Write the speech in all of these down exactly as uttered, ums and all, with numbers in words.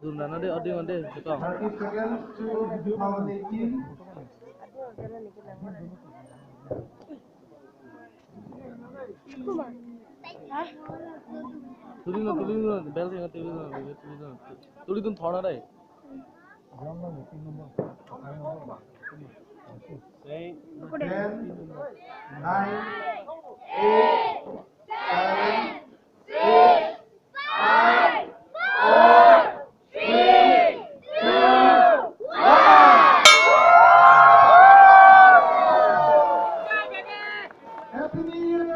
Dun dana de, oding ode, betul. Thirty seconds to two thousand eighteen. Tuli na, tuli na, bell thang tuli na, tuli na. Tuli dun thona dai. Ten, nine, eight, seven, six, five, four, three, two, one. Happy New Year!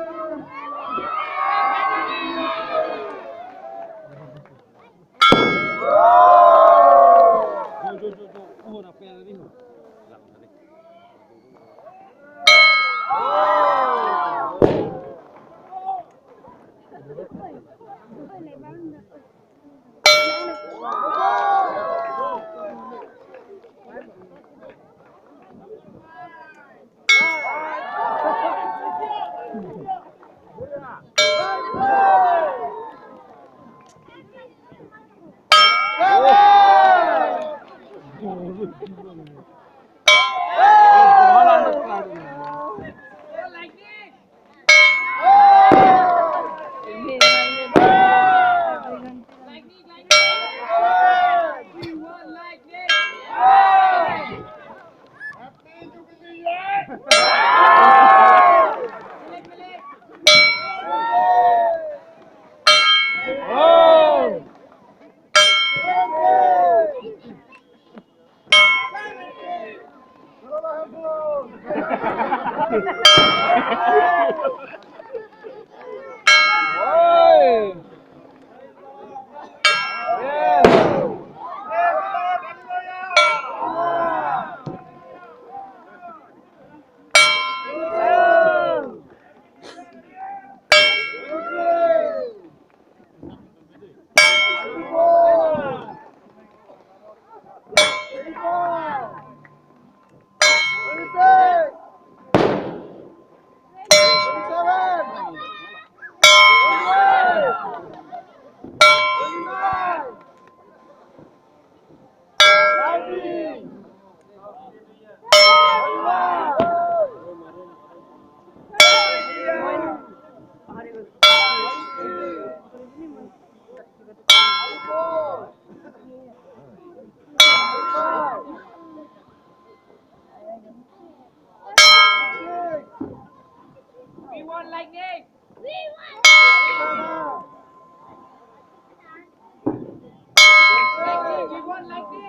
We want lightning. We want lightning. Lightning, we want lightning.